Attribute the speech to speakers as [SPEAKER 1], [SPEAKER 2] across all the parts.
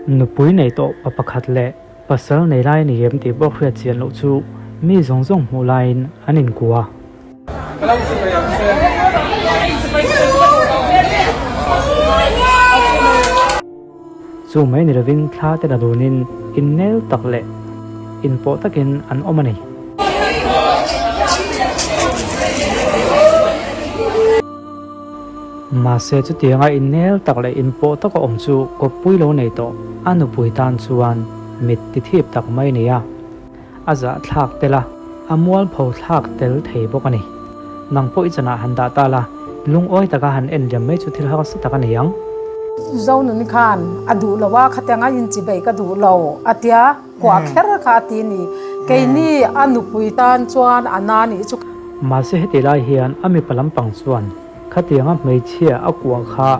[SPEAKER 1] Nupui nei tawh pa pakhat leh pasal nei lai a ni em tih pawh hriat chian loh chu mi zawng zawng hmuh laiin an inkua. Chu mai ni lovin thla te la dunin innel tak leh inpawh takin an awm a ni. Mahse chutianga innel tak leh inpawh taka awm chu kawppui lo nei tawh a nupui tan chuan mit ti thip tak mai a ni a. A zahthlak tel a, a mualpho thlak tel thei bawk a ni. Nang pawh i chanah han dah ta la, lungawi taka han en liam mai chu thil harsa tak a ni ang.
[SPEAKER 2] Zonun khan a duh lo a, khatiang a inchibei ka duh lo a tia, kuah kher kha a ti ni. Keini a nupui tan chuan a na nih chu.
[SPEAKER 1] Mahse heti lai hian a mipa lampang chuan Khatianga hmeichhia a kuah kha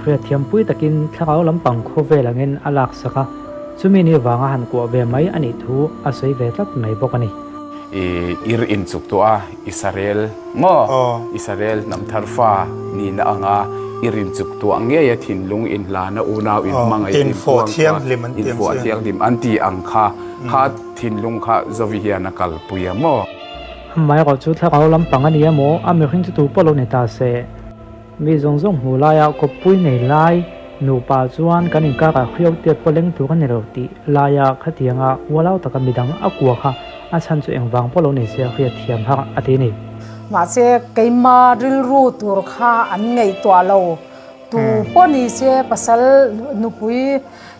[SPEAKER 1] hriatthiampui takin thlarau lampang khawvel angin a laksak a, chumi ni vanga han kuah ve mai a nih thu a sawi ve tlat mai bawk a ni.
[SPEAKER 3] I ir inchuk tawh a, Israel maw? Israel hnam thar fa nihna anga ir inchuk tuah ngei a thinlung inhlana unau inhmangaih inpuang kha infuah thianghlim an ti ang kha kha thinlung kha Zovi hian a kalpui a maw?
[SPEAKER 1] Amaherawh chu thlarau lampang a ni emaw, a mihring chu tu pawh lo ni ta se. Mi zawng zawng hmuh laia kawppui nei lai nupa chuan kan inkarah hriau tiat pawh leng tur a ni lo tih laia khatianga ualau taka midang a kua kha a chhan chu engvang pawh lo ni se a hriat thiam har a ti a ni.
[SPEAKER 2] Mahse, keima rilru tur kha an ngaihtuah lo. Tu pawh ni se pasal nupui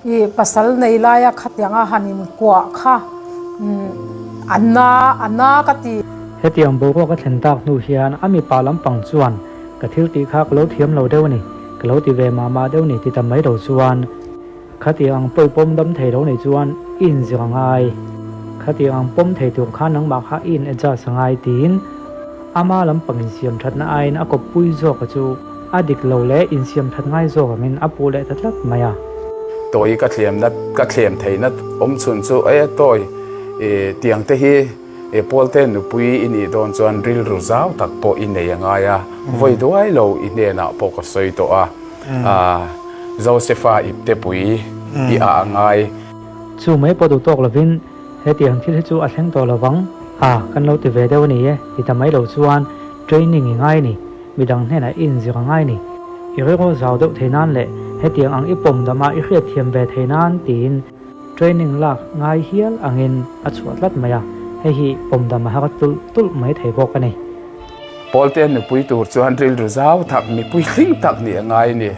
[SPEAKER 2] I pasal nei laia khatianga han inkuah kha a na a na ka ti.
[SPEAKER 1] Hetiang boruak a thlen tak hnu hian a mipa lampang chuan ka thil tih kha ka lo thiam lo deuh a ni, ka lo ti ve mah mah deuh a ni ti ta mai lo chuan khatiang ang pawi pawm dam thei lo nei chuan i inzir a ngai, khatiang ang pawm thei tur khan nangmah kha i in adjust a ngai tiin ama lampang insiam thatna aiin a kawppui zawka chu A dik lo leh insiam that ngai zawk angin a puh leh ta tlat mai a.
[SPEAKER 3] Tawi ka thlemna ka thlem theihna awm chhun chu e tawi e tiang te hi e Pawlte nupui i nih dawn chuan rilru zau tak pawh i nei a ngai a, vawi duai lo i hnenah pawh ka sawi tawh a, Josepha iptepui i ah a ngai.
[SPEAKER 1] Chu mai pawh duh tawk lovin hetiang thil hi chu a thleng tawh lovang a kan lo ti ve deuh a ni e ti ta mai lo chuan training i ngai a ni. Midang hnenah i inzir a ngai ni. I rilru zau deuh thei nan leh hetiang ang i pawm dama i hriatthiam ve thei nan tiin training lak ngai hial angin a chhuah tlat mai a, hei hi pawm dam a har tulh tulh mai thei bawk a ni.
[SPEAKER 3] Pawlte nupui tur chuan rilru zau tak, mipui tling tak nih a ngai a ni.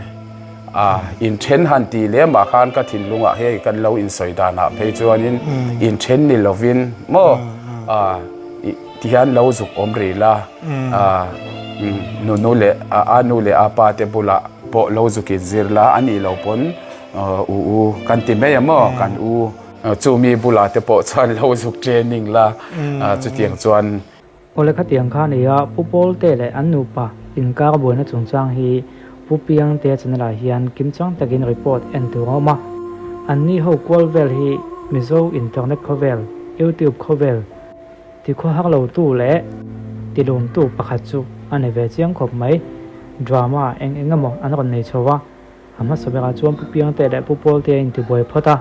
[SPEAKER 3] A inthen han tih lem ah khan ka thinlungah hei kan lo insawi danah phei chuanin inthen ni lovin maw ti hian lo zuk awm rih la nunu leh a nu leh a pa te bulah pawh lo zuk inzir la a nih loh pawn u u kan ti mai a maw kan u chumi bulah te pawh chuan lo zuk training la chutiang chuan.
[SPEAKER 1] Awle khatiang kha nia Pu Pawlte leh an nupa inkar buaina chungchang hi Pu Piangtea channel ah hian kimchang takin report en tur a awm a, anni ho kual vel hi Mizo internet khawvel, YouTube khawvel, Ti khawhar lo tu leh ti lawm tu pakhat chu a ni ve chiang khawp mai. Drama eng eng emaw an rawn nei chho a, a hmasa berah chuan Pu Piangte leh Pu Pawlte a intibuai phawt a,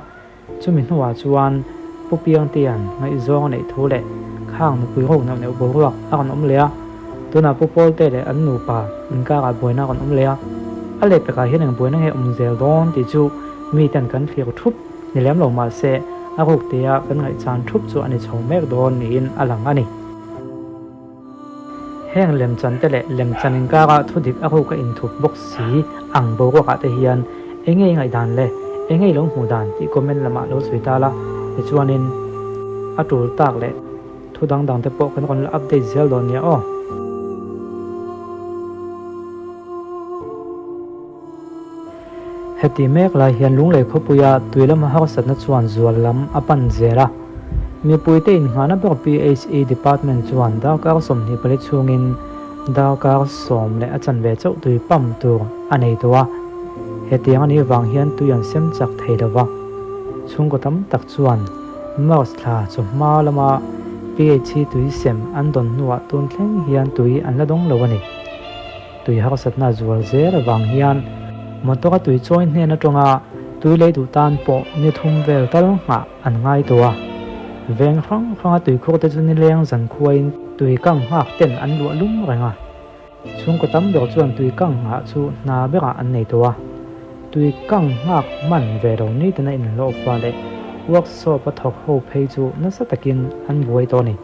[SPEAKER 1] chumi hnuah chuan Pu Piangtea'n ngaihzawng a neih thu leh khang nupui ho neuh neuh boruak a rawn awm leh a, tunah Pu Pawlte leh an nupa inkarah buaina a rawn awm leh a, a lehpekah hian eng buaina nge awm zel dawn tih chu miten kan thlir thup. Ni lem lo mahse, a ruk tia kan ngaihchan thup chu a ni chho mek dawn niin a lang a ni. Heng lemchan te leh lemchan inkara thu dik a ruk a inthup bawk si ang boruakah te hian eng nge i ngaihdan le, eng nge i lo hmuh dan tih comment lamah lo sawi ta la, tichuanin a tul tak leh thu dang dang te pawh kan rawn la update zel dawn nia aw. Heti mek lai hian Lunglei khawpuia tui lama harsatna chuan zual lam a pan zel a. Mipuite inngahna ber PHE Department chuan darkar 24 chhungin darkar sawm leh a chanve chauh tui pump tur a nei tawh a. Hetiang a nih vang hian tui an sem chak thei lo va. Chhungkaw tam tak chuan March thla chawhma lama PHE tui sem an dawn hnuah tun thleng hian tui an la dawng lo a ni. Tui harsatna zual zel avang hian motor a tui chawi hnen atanga Tui lei duh tan pawh ni thum vel tal nghah an ngai tawh a. Veng hrang hranga tuikhur te chu nileng zan khuain tui kang nghak ten an luah lum reng a. Chhungkaw tam ber chuan tui kang nghah chu hna berah an nei tawh a. Tui kang nghak hman ve lo nitin a inhlawh fa leh workshop a thawk ho phei chu nasa takin an buai tawh a ni.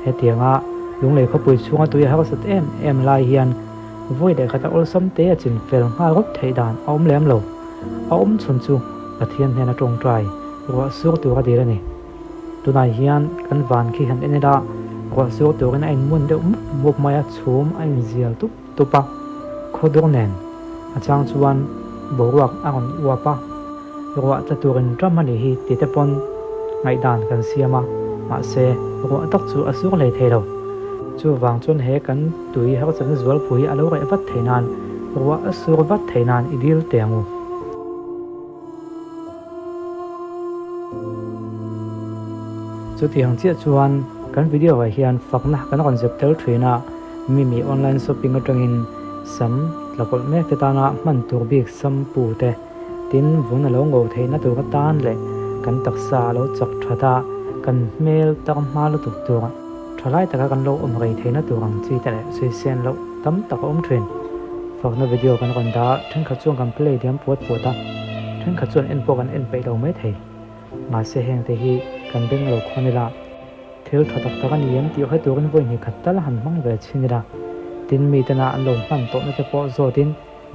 [SPEAKER 1] Hetianga Lunglei khawpui chhunga tui a harsat em em lai hian vawi leh khat a awlsam te a chin fel nghal rawp theih dan a awm lem lo. A awm chhun chu Pathian hnena tawngtai ruah sur tur a dil a ni. Tunah hian kan van khi han en ila ruah sur turin a inmun deuh mup mup mai a, chhum a inzial tup tup a, khawdur nen a chang chuan boruak a rawn uap a, ruah tla turin ram a nih hi ti te pawn ngaihdan kan siam a, mahse ruah tak chu a sur hlei thei lo. Chuvang chuan he kan tui harsatna zualpui hi a lo reh vat thei nan ruah a sur vat thei nan i dil teh ang u. Chutiang chiah chuan kan video ah hian fakna kan rawn zep tel thin a, Mimi online shopping atangin sam tlakawlh mek te tana hman tur bik shampoo te tin vun a lo ngo theihna tur atan leh kan taksa a lo chak that a, kan hmel tar hma lutuk tur tha lai taka kan lo awm rei theihna tur ang chi te leh sawisên loh tam tak a awm thin. Fakna video kan rawn dah a, thenkhat chuan kan play diam puat puat a, thenkhat chuan en pawh kan en peih lo mai thei. Mahse heng te hi kan beng lo khawn ila, thil tha tak tak a ni em tih hre turin vawi hnih khat tal han hmang ve chhin ila, tin mi tena an lo hman tawhna te pawh zawtin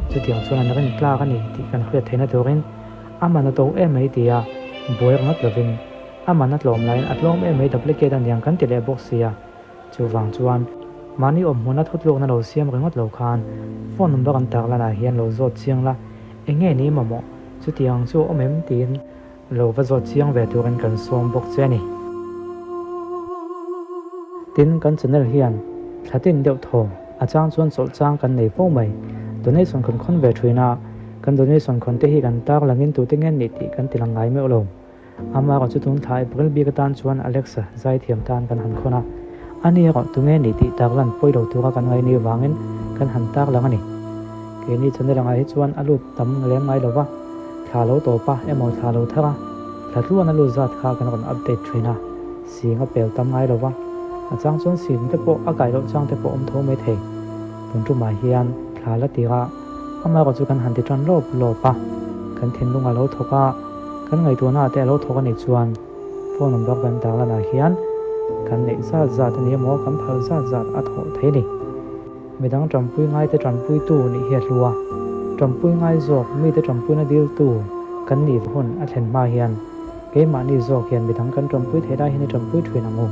[SPEAKER 1] chutiang chuan an rin tlak a ni tih kan hriat theihna turin a man a to em mai tia buai ringawt lovin a man a tlawm laiin a tlawm em mai duplicate a niang kan ti leh bawk sia. Chuvang chuan mahni awmhmuna thutlukna lo siam ringawt lo khan phone number an tak lanah hian lo zawt chiang la, eng nge ni mamawh chutiang chu awm em tiin lo va zawt chiang ve turin kan sawm bawk che a ni. Tin, kan channel hian thla tin deuh thaw a chang chuan chawlh chang kan nei fo mai. Donation kan khawn ve thin a, kan donation khawn te hi kan tar langin tute nge nih tih kan ti lang ngai meuh lo. Amaherawh chu tun thla April bik atan chuan Alexa zaithiam tan kan han khawn a, ani erawh tunge nih tih tarlan pawi lo tura kan ngaih ni vangin kan han tarlang a ni. Keini channel angah hi chuan a lut tam lem ngai lo va, thla lo tawp a emaw thla lo thar a, thla tluan a lut zat kha kan rawn update thin a, sing a pel tam ngai lo va, a chang chuan sing te pawh a kai loh chang te pawh awm tho mai thei. Tun tumah hian thla la tir a, amaherawh chu kan han ti tan lawp lawp a, kan thinlung a lo thawk a, Kan ngaihtuahna te a lo thawk a nih chuan phone number kan tar lanah hian kan neih zat zat a ni emaw kan phal zat zat a thawh thei a ni. Midang tanpui ngaite tanpuitu nih hi a hlu a, tanpui ngai zawk mite tanpuina diltu kan nih hun a thlen hma hian keimahni zawk hian midang kan tanpui theih lai hian i tanpui thin ang u.